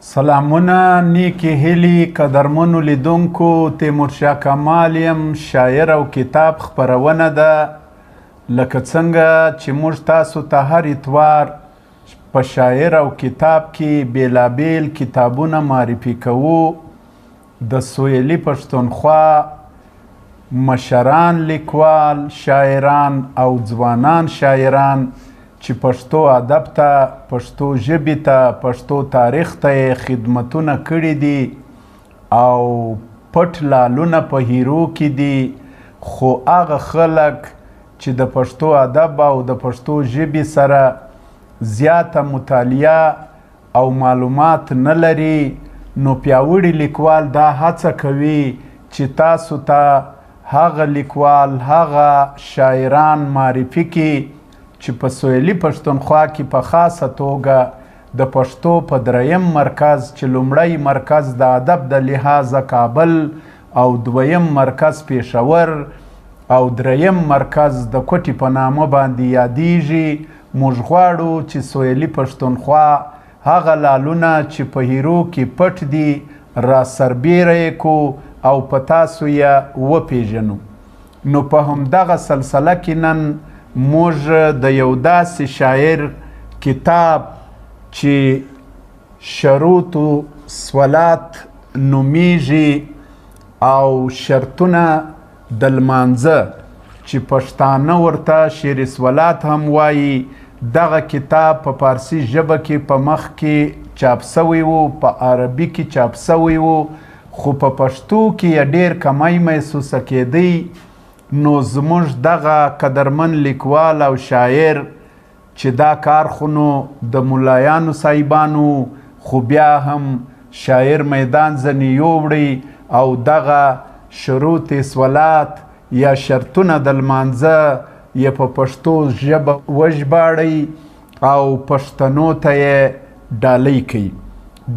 سلامونه، نیکې هیلې، قدرمنو لیدونکو. تیمورشاه کمال یم. شاعر او کتاب خپرونه ده. لکه څنګه چې موږ تاسو ته هر اتوار په شاعر او کتاب کې بیلابیل کتابونه معرفي کوو، د سویلي پښتونخوا مشران لیکوال، شاعران او ځوانان شاعران چې پښتو ادب ته، پښتو ژبې ته، پښتو تاریخ ته یې خدمتونه کړي دي او پټ لالونه په هیرو کې دي، خو هغه خلک چې د پښتو ادب او د پښتو ژبې سره زیاته مطالعه او معلومات نه لري، نو پیاوړي لیکوال دا هڅه کوي چې تاسو ته هغه لیکوال، هغه شاعران معرفي کړي چې په سویلي پښتونخوا کې په خاصه توګه د پښتو په دریم مرکز، چې لومړی مرکز د ادب د لحاظه کابل او دویم مرکز پېښور او دریم مرکز د کوټې په نامه باندې یادیږي، موږ غواړو چې سویلي پښتونخوا هغه لالونه چې په هیرو کې پټ دي را سربېره یې کو او په تاسو یې وپېژنو. نو په همدغه سلسله کې نن موږ د یو داسې شاعر کتاب چې شروط صلات نومیږي او شرطونه د لمانځه، چې پښتانه ورته شعر صلات هم وایي، دغه کتاب په پارسي ژبه کې په مخ کې چاپ سوی و، په عربي کې چاپ سوی و، خو په پښتو کې یې ډېر کمی محسوسه کېدی. نو زموږ دغه قدرمن لیکوال او شاعر چې دا کار خو نو د ملایانو صاحبانو، خو بیا هم شاعر میدان ځنې یووړی او دغه شروط صلات یا شرطونه د لمانځه یې په پښتو ژبه وژباړی او پښتنو ته یې ډالۍ کوي.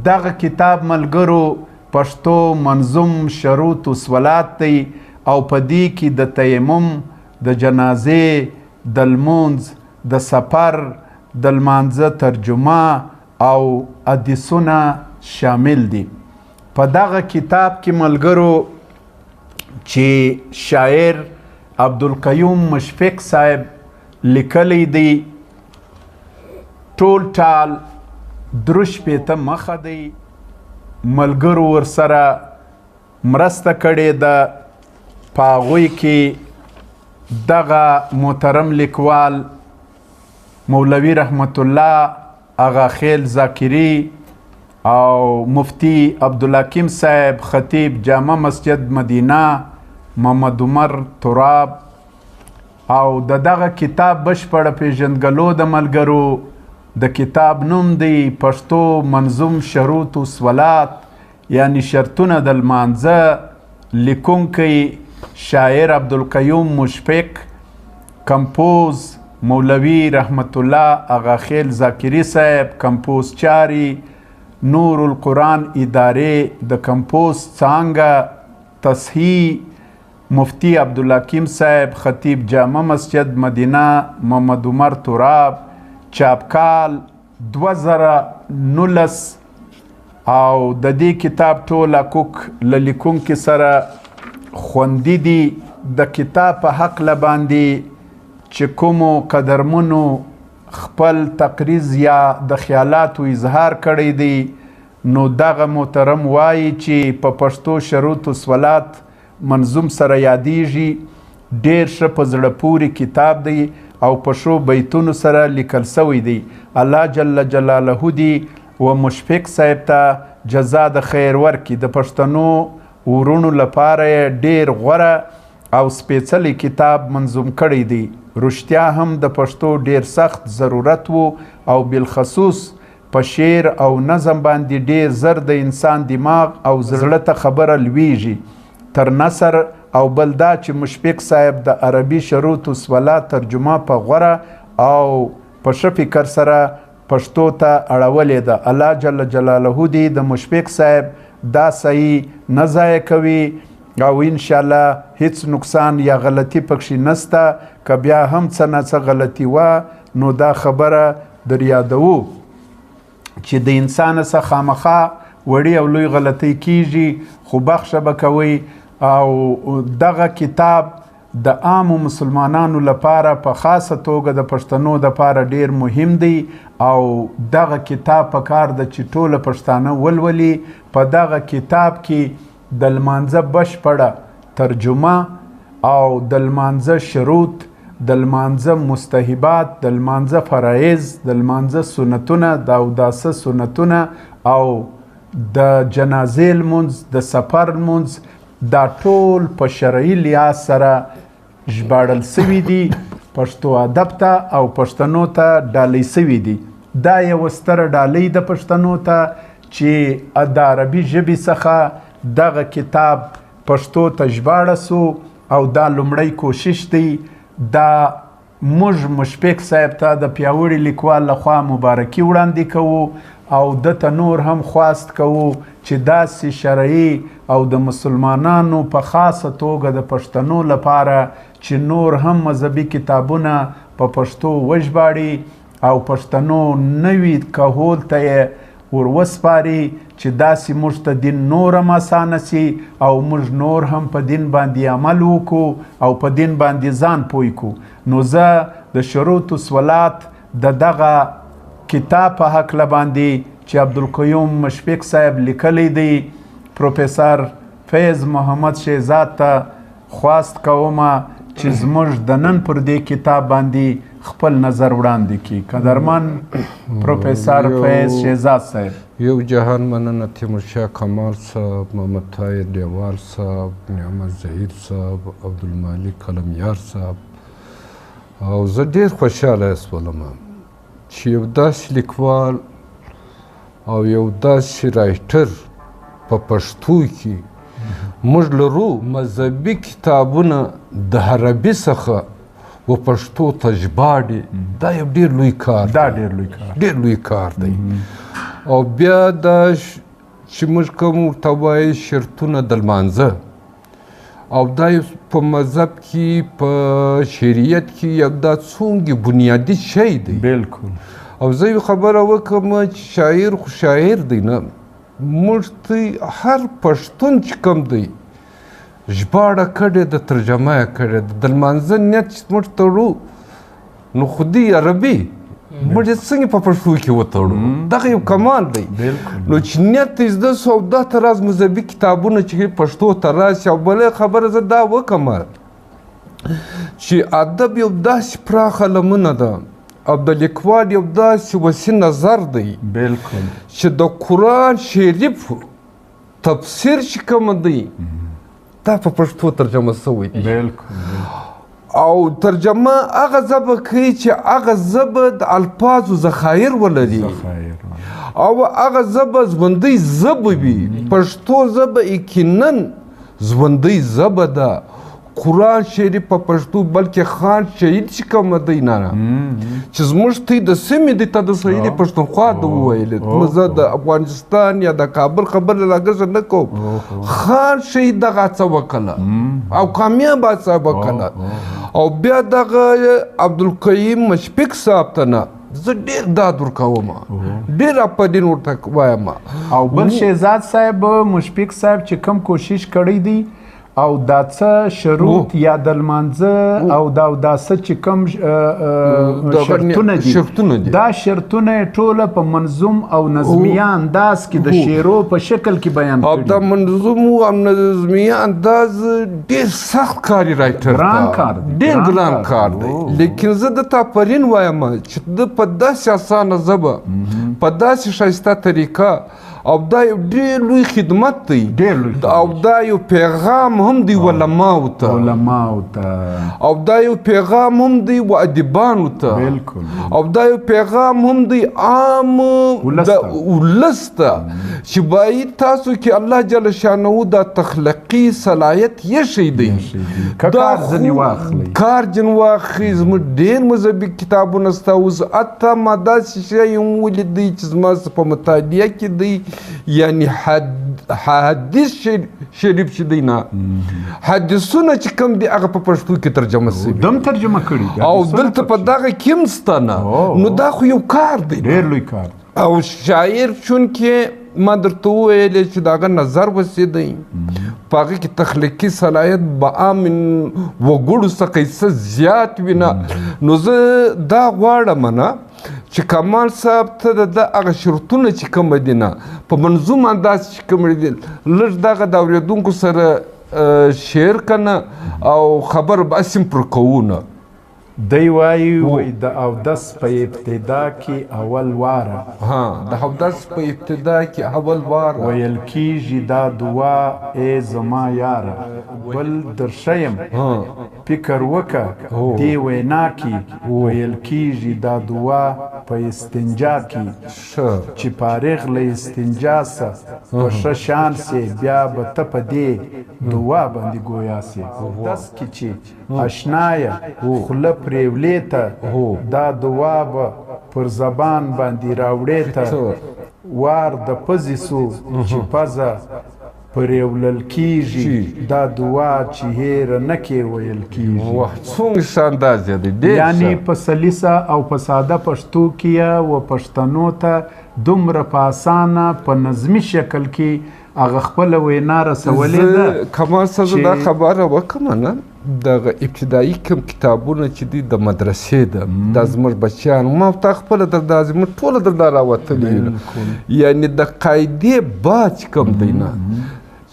دغه کتاب ملګرو پښتو منظوم شروط صلات دی او په دې کې د تیمم، د جنازې، د لمونځ، د سفر، د لمانځه ترجمه او حدیثونه شامل دي. په دغه کتاب کې ملګرو چې شاعر عبدالقیوم مشفق صاحب لیکلی دی، ټول ټال 63 مخه دی. ملګرو ورسره مرسته کړې ده. په هغوی کې دغه محترم لیکوال مولوي رحمت الله اغا خیل ذاکري او مفتي عبدالحکیم صاحب خطیب جامع مسجد مدینه محمد عمر تراب او د دغه کتاب بشپړه پیژندګلو د ملګرو. د کتاب نوم دی پښتو منظوم شروط صلات، یعنی شرطونه د لمانځه. لیکونکی شاعر عبدالقیوم مشفق، کمپوز مولوي رحمت الله اغا خیل ذاکري صاحب، کمپوز چاري نور القرآن ادارې د کمپوز څانګه، تصحیح مفتي عبدالحکیم صاحب خطیب جامع مسجد مدینه محمد عمر تراب، چاپکال 2019. او د دې کتاب ټول حقوق له لیکونکي سره خوندي دي. د کتاب په هکله باندې چې کومو قدرمنو خپل تقریظ یا د خیالاتو اظهار کړی دی، نو دغه محترم وایي چې په پښتو شروط صلات منظوم سره یادیږي، ډېر ښه په زړه پورې کتاب دی او په ښو بیتونو سره لیکل سوی دی. الله جل جلاله دې و مشفق صاحب ته جزا د خیر ورکړي. د پښتنو وروڼو لپاره یې ډېر غوره او سپېڅلی کتاب منظوم کړی دی. رښتیا هم د پښتو ډېر سخت ضرورت و او بالخصوص په شعر او نظم باندې ډېر زر د انسان دماغ او زړه ته خبره لویږي تر نثر. او بل دا چې مشفق صاحب د عربي شروط صلات ترجمه په غوره او په ښه فکر سره پښتو ته اړولې ده. الله جل جلاله دې د مشفق صاحب دا صحیح نه ضایع کوي او انشاءالله هیڅ نقصان یا غلطي پکښې نسته. که بیا هم څه نه څه غلطي وه نو دا خبره در یادوو چې د انسان څخه خامخا وړې او لوی غلطۍ کیږي، خو بخښه به کوئ. او دغه کتاب د عامو مسلمانانو لپاره په خاصه توګه د پښتنو لپاره ډیر مهم دی، او دغه کتاب په کار ده چې ټوله پښتانه ولولي. په دغه کتاب کې د لمانځه بشپړه ترجمه او د لمانځه شروط، د لمانځه مستحبات، د لمانځه فرایض، د لمانځه سنتونه، د اوداسه سنتونه، او د جنازې لمونځ، د سفر لمونځ، دا ټول په شرعي لحاظ سره ژباړل سوي دي، پښتو ادب ته او پښتنو ته ډالۍ سوي دي. دا یوه ستره ډالۍ ده پښتنو ته چې د عربي ژبې څخه دغه کتاب پښتو ته ژباړه سو، او دا لومړی کوشش دی. دا موږ مشفق صاحب ته د پیاوړي لیکوال لخوا مبارکي وړاندې کوو، او ده ته نور هم خواست کوو چې داسې شرعي او د مسلمانانو په خاصه توګه د پښتنو لپاره چې نور هم مذهبي کتابونه په پښتو وژباړي او پښتنو نوي کهول ته یې ور وسپاري، چې داسې موږ ته دین نور هم اسانه سي او موږ نور هم په دین باندې عمل وکړو او په دین باندې ځان پوه کړو. نو زه د شروط الصلات د دغه کتاب په هکله باندې چې عبدالقیوم مشفق صاحب لیکلی دی، پروفیسور فیض محمد شهزاد ته خواست کوم چې زموږ د نن پر دې کتاب باندې خپل نظر وړاندې کړي. قدرمن پروفیسور فیض شهزاد صاحب، یو جهان مننه تیمورشاه کمال صاحب، محمد طاهر لیوال صاحب، نعمت ظهیر صاحب، عبدالمالک قلمیار صاحب. او زه ډېر خوشحاله سولم چې یو داسې لیکوال او یو داسې writer په پښتو کې موږ لرو. مذهبي کتابونه د عربي څخه و پښتو ته ژباړي، دا یو ډېر لوی کار دا ډېر لوی کار، ډېر لوی کار دی. او بیا دا چې موږ کوم ورته وایي شرطونه د لمانځه، او دا په مذهب کې په شریعت کې یو دا څونګې بنیادي شی دی. بالکل. او زه یو خبره وکړم چې شاعر خو شاعر دی نه، موږ ته هر پښتون چې کوم دی ژباړه کړې ده، ترجمه یې کړې ده. د لمانځه نیت چې موږ تړو نو خو دی عربي، موږ یې څنګه په پښتو کې وتړو؟ دغه یو کمال دی. نو چې نیت یې زده سو، او دا طراز مذهبي کتابونه چې پښتو ته راشي. او بله خبره زه دا وکړم چې ادب یو داسې پراخه لمنه ده، او د لیکوال یو داسې وسیع نظر دی. بالکل. چې د قرآن شریف تفسیر چې کوم دی دا په پښتو ترجمه سوی دی. بالکل. او ترجمه هغه ژبه کوي چې هغه ژبه د الفاظو ذخایر ولري، او هغه ژبه ژوندۍ ژبه وي. پښتو ژبه یقینا ژوندۍ ژبه ده. قرآن شریف په پښتو، بلکې خان شهید چې کوم دی نه چې زموږ تی د سیمې دی، ته د سهیلي پښتونخوا ده وویلې، زه د افغانستان یا د کابل خبره راګرځه نه کوم. خان شهید دغه هڅه وکړه او کامیابه هڅه وکړه. او بیا دغه عبدالقیوم مشفق صاحب ته نه زه ډېر داد ورکوم، ډېر آفرین ورته وایم. او بل شهزاد صاحب مشفق صاحب چې کوم کوشش کړی دی، او دا څه شروط یا د لمانځه او دا اوداسه چې کوم شرطونه دي، دا شرطونه یې ټوله په منظوم او نظمیه انداز کې د شعرو په شکل کې بیان کړي. او دا منظوم او نظمیه انداز ډېر سخت کار دی، writer ګران کار دی، ډېر ګران کار دی. لیکن زه ده ته آفرین وایم چې ده په داسې اسانه ژبه، په داسې ښایسته طریقه، او دا یو ډېر لوی خدمت دی، او دا یو پیغام هم دی علماو ته، او دا یو پیغام هم دی و ادیبانو ته، او دا یو پیغام هم دی عام ولس ته چې باید تاسو کې الله جل شانه دا تخلیقي صلاحیت یښی دی، کار ځنې واخلئ، کار ځنې واخلئ. زموږ ډېر مذهبي کتابونه سته اوس، حتی ما داسې شی هم ولیدی چې زما په مطالعه کې دی، یعنی حدیث شریف چې دی نه، حدیثونه چې کوم دی هغه په پښتو کې ترجمه سوي، دم ترجمه کړي، او دلته په دغه کې هم سته نه. نو دا خو یو کار دی، ډېر لوی کار. او شاعر چونکې ما درته وویلې چې د هغه نظر وسېدی، په هغه کې تخلیقي صلاحیت به عام وګړو څخه یې څه زیات وي نه. نو زه دا غواړم نه چې کمال صاحب ته د ده هغه شرطونه چې کوم دي نه په منظوم انداز چې کوم دي، لږ دغه د اورېدونکو سره شعر که نه او خبر به هسې هم پر کوو نه. دی وایي وایي د اودس په ابتدا کې اول واره، ها د اودس په ابتدا کې اول واره ویل کیږي دا دعا ای زما یاره، بل درښیم فکر وکه دې وینا کې ویل کیږي دا دعا په استنجا کې، چې فارغ له استنجا سه په ښه شان سې بیا به ته په دې دعا باندې ګویا سې. اودس کې چې اشنایه خوله پرېولې ته دا دعا به پر زبان باندې راوړې ته، وار د پزې سو چې پزه پرېولل کیږي دا دعا چې هېره نه کې ویل کیږي. واه څومره ښه انداز یې دی، ډېر یعنی په سلیسه او په ساده پښتو کې یې و پښتنو ته دومره په اسانه په نظمي شکل کې هغه خپله وینا رسولې ده. کمال صاحب زه دا خبره وکړم نه، دغه ابتدایي کوم کتابونه چې دي د مدرسې ده، دا زموږ بچیان ما تا خپله در دا زموږ ټوله در دا راوتلي، یعنې د قاعدې بعد چې کوم دی نه،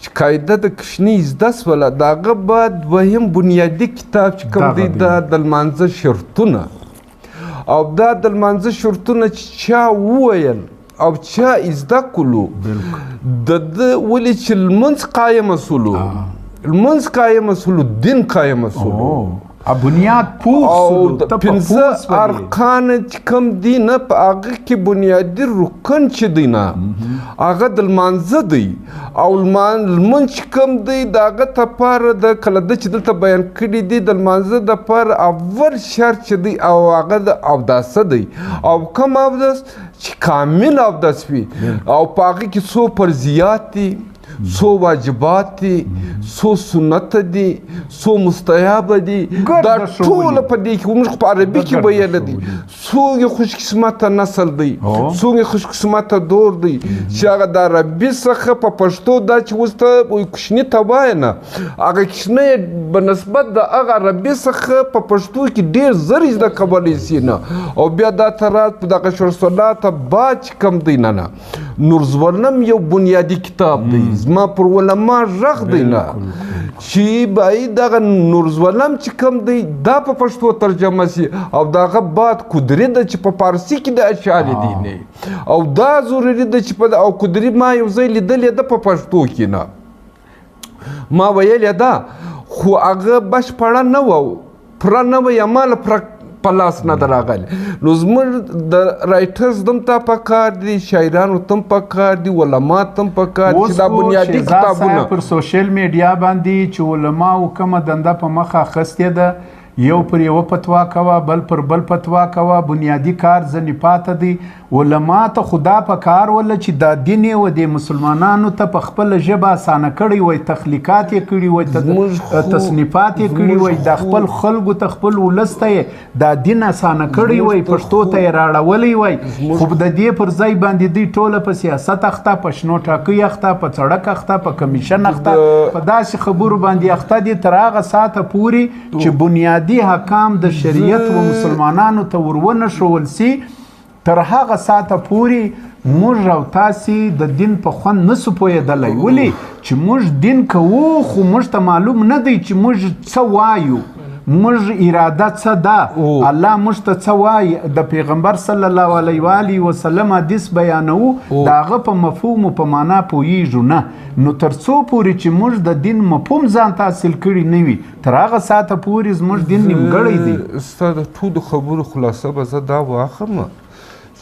چې قاعده د کوچني زده سوله، د هغه بعد دویم بنیادي کتاب چې کوم دی دا د لمانځه شرطونه، او دا د لمانځه شرطونه چې چا وویل او چا زده کړو د ده ولې چې لمونځ قایمه سولو، لمونځ قایمه سولو، دین قایمه سولو، بنیاد پوخ سولو، او پنځه ارکان چې کوم دي نه په هغه کې بنیادي رکن چې دی نه هغه د لمانځه دی، او لمونځ چې کوم دی د هغه دپاره د کله ده چې دلته بیان کړي دي د لمانځه دپاره اول شرط چې دی او هغه د اوداسه دی، او کوم اودس چې کامل اودس وي، او په هغه کې څو فرضیات دي، څو واجبات دي، څو سنت دي، څو مستحب دي، دا ټوله په دې کې موږ خو په عربي کې ویلی دی. څوک یې خوشقسمته نسل دی، څوک یې خوشقسمته دور دی چې هغه د عربي څخه په پښتو دا چې اوس ته کوچني ته وایې نه، هغه کوچنی به نسبت د هغه عربي څخه په پښتو کې ډېر زر زده کولی سي نه. او بیا دا ترات په دغه شرصلات بعد چې کوم دی نه نه نورزولم یو بنیادي کتاب دی، زما پر علما غږ دی نه چې باید دغه نورزولم چې کوم دی دا په پښتو ترجمه سي، او د هغه بعد قدري ده چې په فارسي کې د اشعار دي نه، او دا ضروري ده چې په او قدري ما یو ځای لیدلې ده په پښتو کې نه، ما ویلې ده خو هغه بشپړه نه وه، پوره نه وه، یا ما له پوره په لاس نه ده راغلی. نو زموږ د writers هم ته پکار دي، شاعرانو ته هم پکار دي، علما ته هم پکار دي چې دا بنیادي کتابونه پر social media باندې چې علماو کومه دنده په مخه اخیستې ده، یو پر یوه فتوا کوه، بل پر بل فتوا کوه، بنیادي کار ځنې پاته دی. علما ته خدا په کار وله چې دا دین یې و دې مسلمانانو ته په خپله ژبه اسانه کړی وای، تخلیقات یې کړي وای، تصنیفات یې کړي وای، دا خپل خلکو ته خپل ولس ته یې دا دین اسانه کړی وای، پښتو ته یې راړولی وای. خو د دې پر ځای باندې دوی ټوله په سیاست اخته، په شنو ټاکۍ اخته، په څړک اخته، په کمیشن اخته، په داسې خبرو باندې اخته دي تر هغه ساعته پورې چې بنیادي حکام د شریعت و مسلمانانو ته ور ونه ښوول سي، تر هغه ساعته پورې موږ او تاسې د دین په خوند نه سو پوهېدلی. ولې چې موږ دین کوو خو موږ ته معلوم نه دی چې موږ څه وایو، موږ اراده څه ده، الله موږ ته څه وایي. د پیغمبر صلی الله علیه وآله وسلم حدیث بیانوو، د هغه په مفهوم او په معنا پوهیږو نه. نو تر څو پورې چې موږ د دین مفهوم ځان ته حاصل کړي نه وي، تر هغه ساعته پورې زموږ دین نیمګړی دی. ستا د ټولو خبرو خلاصه به زه دا واخلم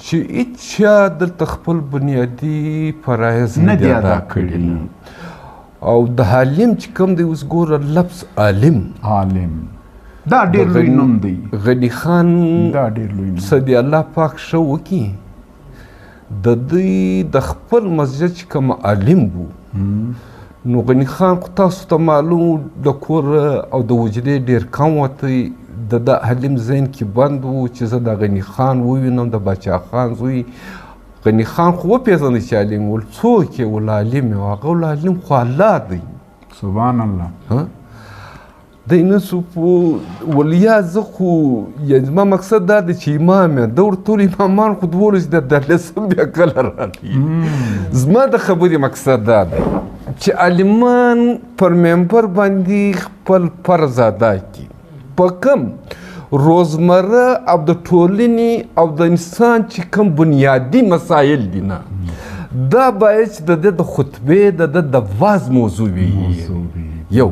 چې هیچا دلته خپل بنیادي فرایض نه دي ادا کړي. او د عالم چې کوم دی اوس ګوره لفظ عالم، عالم دا ډېر لوی نوم دی. غني خان دا ډېر لوی نوم څه دی، الله پاک ښه وکړي. د دوی د خپل مسجد چې کوم عالم و، نو غني خان خو تاسو ته معلوم د کور او د وجدې ډېر کم وتی، د ده عالم ذهن کې بند و چې زه د غني خان ووینم، د باچا خان زوی غني خان خو وپېژنه چې عالم ول، څوک یې ول عالم یې، هغه ول عالم خو الله دی. سبحان الله. دی نه سو ول یا زه خو یعنې زما مقصد دا دی چې امام یم، ده ورته وویل امامان خو 12 د دلسم بیا کله راغلی. زما د خبرې مقصد دا دی چې عالمان پر منبر باندې خپل فرض ادا کړي، په کوم روزمره او د ټولنې او د انسان چې کوم بنیادي مسایل دي نه، دا باید چې د ده د خطبې د ده د واز موضوع وي یو.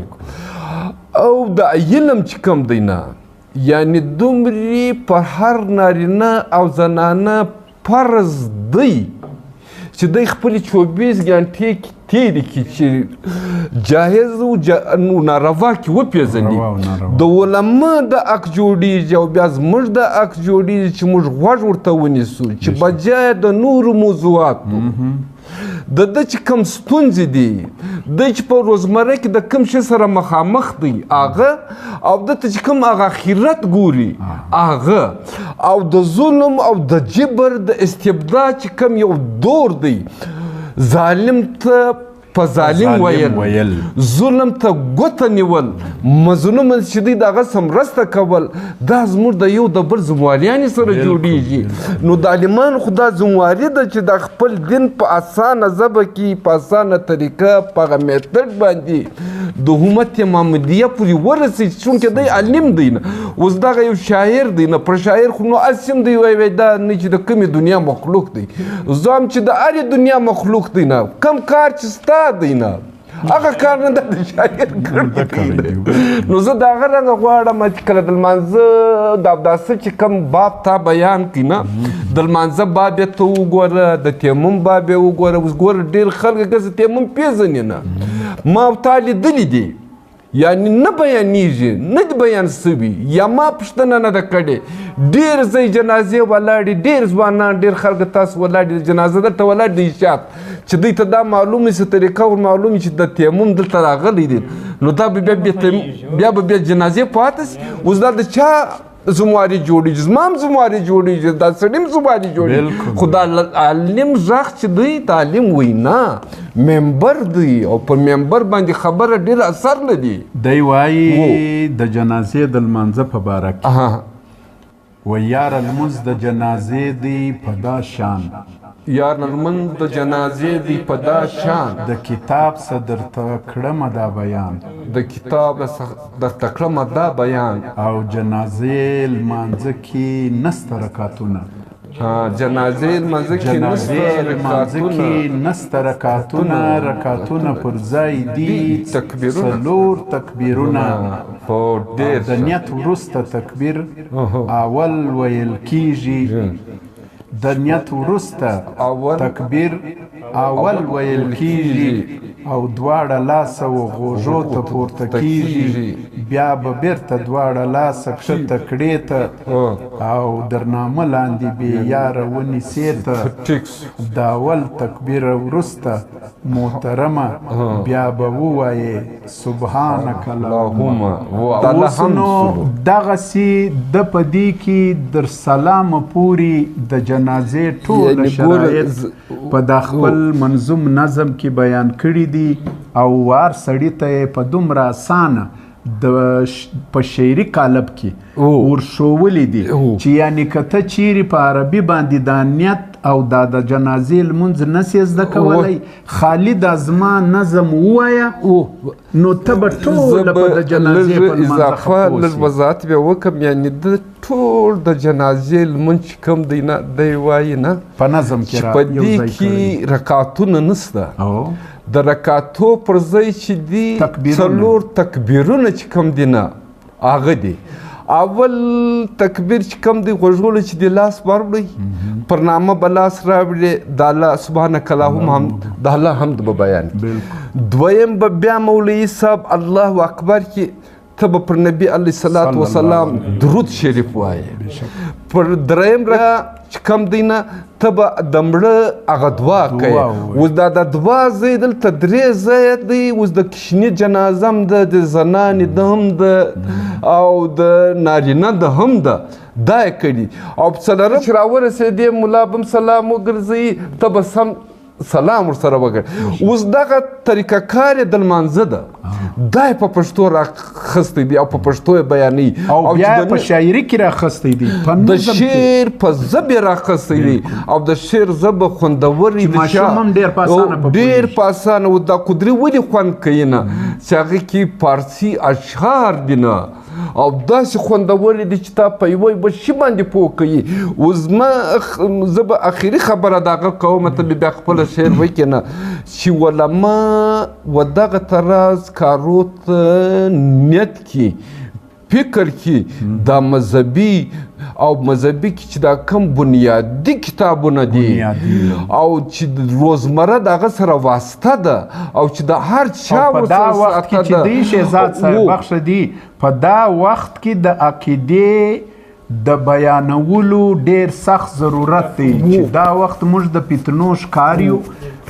او د علم چې کوم دی نه، یعنې دومرې په هر نارینه او زنانه فرض دی چې دی خپلې 24 ګنټې کې تېرې کړي چې جاهز او ناروا کې وپېژني. د علما د حق جوړېږي او بیا زموږ د حق جوړېږي چې موږ غوږ ورته ونیسو چې بجای د نورو موضوعاتو د ده چې کوم ستونزې دي، دی چې په روزمره کې د کوم شي سره مخامخ دی هغه، او ده ته چې کوم هغه اخرت ګوري هغه، او د ظلم او د جبر د استبداد چې کوم یو دور دی، ظالم ته په ظالم ویل، ظلم ته ګوته نیول، مظلوم چې دی د هغه سره مرسته کول، دا زموږ د یو د بل ذمواریانې سره جوړېږي. نو د عالمانو خو دا ذمواري ده چې د خپل دین په اسانه ژبه کې، په اسانه طریقه، په هغه میتډ باندې د امت محمدیه پورې ورسوي، چونکې دی عالم دی نه. اوس دغه یو شاعر دی نه، پر شاعر خو نو هسې هم دی وایي دا نه چې د کومې دنیا مخلوق دی، زه هم چې د هرې دنیا مخلوق دی نه، کوم کار چې ستا دی نه هغه کار نه د شاعر کړی دی. نو زه د هغه رنګه غواړم چې کله د لمانځه د اوداسه چې کوم باب تا بیان کړي نه، د لمانځه باب یې ته وګوره، د تیمم باب یې وګوره. اوس ګوره ډېر خلک ګزه تیمم پېژني نه، ما او تا لیدلي دي، یعنې نه بیانېږي، نه دي بیان سوي، یا ما پوښتنه نه ده کړې. ډېر ځای جنازې ولاړې، ډېر ځوانان، ډېر خلک تاسو ولاړ دي، جنازه دلته ولاړ دي اشاعت چې دوی ته دا معلومه شي، طریقه ور معلومه چې د تیمم دلته راغلی دی، نو دا به بیا به بیا جنازې پاتې سي. اوس دا د چا زمواري جوړېږي؟ زما هم زمواري جوړېږي، دا سړي هم زمواري جوړېږي، خو دا عالم غږ چې دی د عالم وینا منبر دی، او په منبر باندې خبره ډېر اثر لري. دی وایي د جنازې د لمانځه په باره کې وایي یاره لمونځ د جنازې دی په دا شان، یار لمونځ د جنازې دی په دا شان، د کتاب څه درته کړمه دا بیان، د کتاب څه درته کړمه دا بیان، او جنازې لمانځه کې نسته رکعتونه، جنازې لمانځه کې نسته رکعتونه، رکعتونه پر ځای دي څلور تکبیرونه، د نیت وروسته تکبیر اول ویل کیږي، د نیت وروسته تکبیر اول ویل کیږي، او دواړه لاسه و غوږو ته پورته کیږي، بیا به بیرته دواړه لاسه کښته کړې ته، او در نامه لاندې بې یاره ونیسې ته، د اول تکبیر وروسته محترمه بیا به ووایې سبحانک اللهم. اوس نو دغسې د په دې کې در سلامه پورې د جنازې ټوله شرایط په دا خپل منظوم نظم کې بیان کړي دي، او هر سړي ته یې په دومره اسانه په شعري قالب کې ورښوولي دي چې یعنې که ته چیرې په عربي باندې دا نیت او دا د جنازې لمونځ نه سې زده کولی، خالي دا زما نظم ووایه نو ته به ټوله په د جنازې په لمانځه ښه پوه لږ وضاحت بیا وکړم. یعنې د ټول د جنازې لمونځ چې کوم دی نه، دی وایي نه په نظم کې په دې کې رکعتونه نسته، د رکعتو پر ځای چې دي څلور تکبیرونه چې کوم دي نه هغه دي. اول تکبیر چې کوم دی غوږولو چې دی لاس وروړی، پر نامه به لاس راوړي، د الله سبحانک اللهم هم د الله حمد به بیان کړي. دویم به بیا مولوي صاحب الله اکبر کې ته به پر نبي علیه الصلاة وسلام درود شریف وایې. پر دریم را چې کوم دی نه ته به د مړه هغه دعا کوې. اوس دا د دعا ځای دلته درې ځایه دی. اوس د کوچني جنازه هم ده، د زنانې ده هم ده، او د نارینه ده هم ده. دا یې کړي. او په څلورم چې راورسېدې ملا به هم سلام وګرځوي، ته به سم سلام ورسره وکړ. اوس دغه طریقه کار یې د لمانځه ده، دا یې په پښتو راخیستی دی او په پښتو یې بیانوي، او بیا په شاعري کې راخیستی دی، د شعر په ژبې راخیستی دی، او د شعر ژبه خوندورې دی، ماشوم هم ډېر په اسانه په ډېر په اسانه. او دا قدري ولې خوند کوي نه، چې هغه کې فارسي اشعار دي نه، او داسې خوندورې دي چې تا په یوه یوه شي باندې پوه کوي. اوس زه به اخري خبره د هغه کوم، ته به بیا خپله شعر وکې نه، چې علما و دغه طراز کارو ته نیت کې فکر کې دا مذهبي او مذهبي کې چې دا کم بنیادي کتابونه دي او چې روزمره د هغه سره واسطه ده، او چې د هر چا په دا وخت کې چې دی شهزاد صاحب بخښه دی، په دا وخت کې د عقیدې د بیانولو ډیر سخت ضرورت دی، چې دا وخت موږ د فتنو ښکار یو،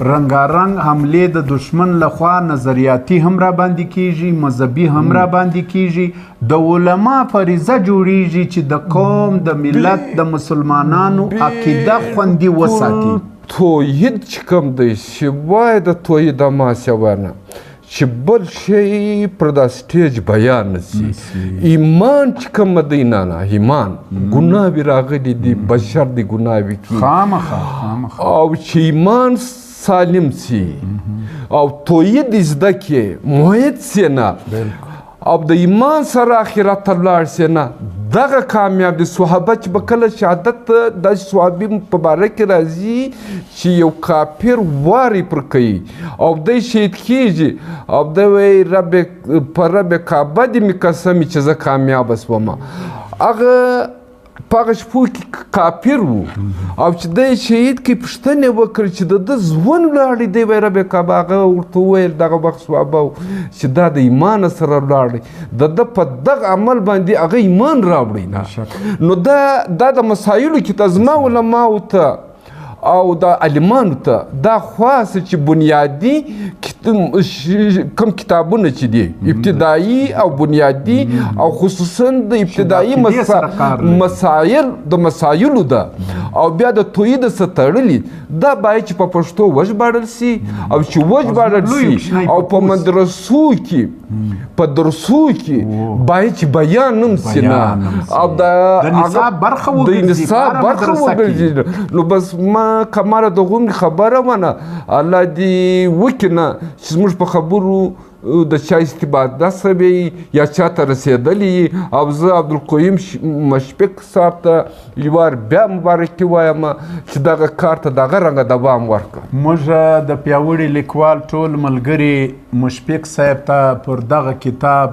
رنګارنګ حملې د دشمن لخوا نظریاتي هم را باندې کیږي، مذهبي هم را باندې کیږي. د علما فریضه جوړیږي چې د قوم، د ملت، د مسلمانانو عقیده خوندي وساتي. توحید چې کوم دی، سوای د توحید ما سوا نه چې بل شی پر دا سټیج بیان نسی. ایمان چې کوم دی نه نه، ایمان ګناوې راغلي دي، بشر دی ګناوې کړي خامخا خامخا، او چې ایمان سالم سي او توحید زده کړي، موحد سي نه، او د ایمان سره آخرت ته لاړ سي نه، دغه کامیاب دي. صحابه چې به کله شهادت داسې صحابي په باره کې راځي چې یو کافر واری پر کوي او دی شهید کېږي، او دی وایي رب په رب کعبه دې مې قسم چې زه کامیابه سوم. هغه په هغه شپو کې کافر و، او چې دی شهید کې پوښتنې وکړې چې د ده ژوند لاړی، دی وایي رب کعبه. هغه ورته وویل دغه وخت صحابه و چې دا د ایمان سره لاړی، د ده په دغه عمل باندې هغه ایمان راوړی نه. نو دا د مسایلو کې ته زما علماو ته او د عالمانو ته دا خواست چې بنیادي کم کتابونه چې دي، ابتدایي او بنیادي، او خصوصا د ابتدایي مسایل د مسایلو ده، او بیا د توحید سره تړلي، دا باید چې په پښتو وژباړل سي، او چې وژباړل سي او په مدرسو کې په درسو کې باید چې بیان هم سي نه، او د نصاب برخه وګرځي. نو بس ما کماله د غونډې خبره ونه، الله دې وکړي نه چې زموږ په خبرو د چا استفاده سوې یا چا ته رسېدلې. او زه عبدالقیوم مشفق صاحب ته یو وار بیا مبارکي وایم چې دغه کار ته دغه رنګه دوام ورکړه. موږ د پیاوړي لیکوال ټول ملګري مشفق صاحب ته پر دغه کتاب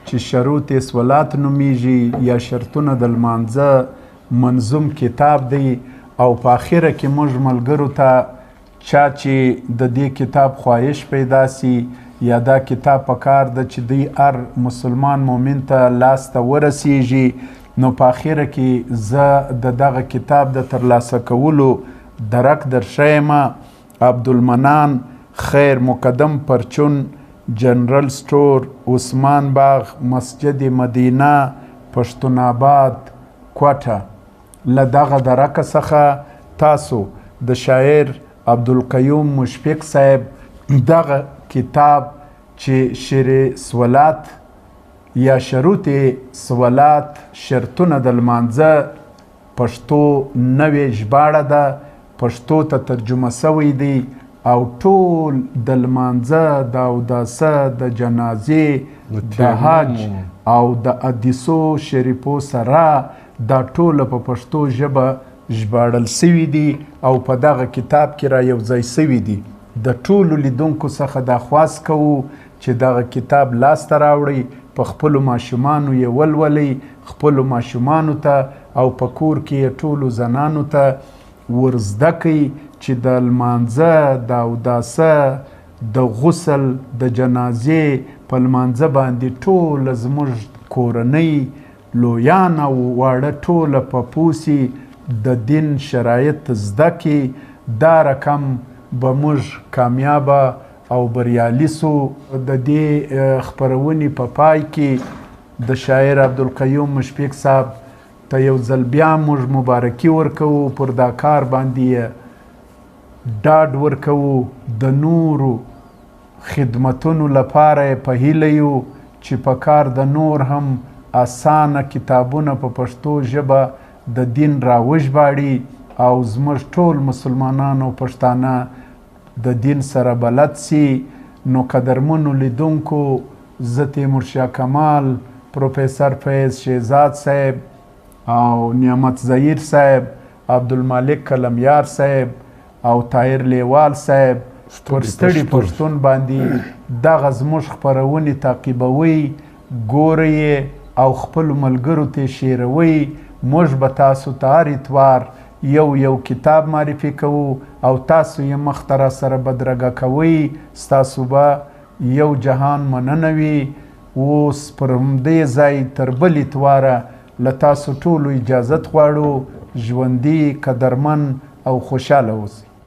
چې شروط صلات نومیږي یا شرطونه د لمانځه منظوم کتاب دی، او په اخره کې موږ ملګرو ته چا چې د دې کتاب خواهش پیدا سي یا دا کتاب په کار ده چې دی هر مسلمان مؤمن ته لاس ته ورسیږي، نو په اخره کې زه د دغه کتاب د ترلاسه کولو درک در ښیم. عبدالمنان خیر مقدم پرچون، جنرال سټور، عثمان باغ، مسجد مدینه، پښتون آباد، کوټه. له دغه درکه څخه تاسو د شاعر عبدالقیوم مشفق صاحب دغه کتاب چې شعر صلات یا شروط صلات شرطونه د لمانځه پښتو نوې ژباړه ده، پښتو ته ترجمه سوی دی، او ټول د لمانځه، د اوداسه، د جنازې، د حج او د حدیثو شریفو سره دا ټوله په پښتو ژبه ژباړل سوي دي او په دغه کتاب کې را یو ځای سوي دي. د ټولو لیدونکو څخه دا خواست کوو چې دغه کتاب لاسته راوړئ، په خپلو ماشومانو یې ولولئ، خپلو ماشومانو ته او په کور کې یې ټولو زنانو ته ور زده کړئ چې د لمانځه، د اوداسه، د غسل، د جنازې په لمانځه باندې ټوله زموږ کورنۍ، لویان او واړه ټوله په پوسي د دین شرایط زده کړي. دا رقم به موږ کامیابه او بریالي سو. د دې خپرونې په پای کې د شاعر عبدالقیوم مشفق صاحب ته یو ځل بیا موږ مبارکي ورکوو، پر دا کار باندې یې ډاډ ورکوو، د نورو خدمتونو لپاره یې په هیله یو چې په کار د نور هم اسانه کتابونه په پښتو ژبه د دین راوژباړي او زموږ ټول مسلمانان او پښتانه د دین سره بلد سي. نو قدرمنو لیدونکو، زه تیمور شاه کمال، پروفیسر فیض شهزاد صاحب او نعمت زهیر صاحب، عبدالمالک قلمیار صاحب او طاهر لیوال صاحب پر ستړي پښتون باندې دغه زموږ خپرونې تعقیبوئ، ګورئ یې او خپلو ملګرو ته یې شیروئ. موږ به تاسو ته هر اتوار یو یو کتاب معرفي کوو او تاسو یې مخته را سره بدرګه کوئ. ستاسو به یو جهان مننه وي. اوس پر همدې ځای تر بل اتواره له تاسو ټولو اجازت غواړو. ژوندي، قدرمن او خوشحاله اوسئ.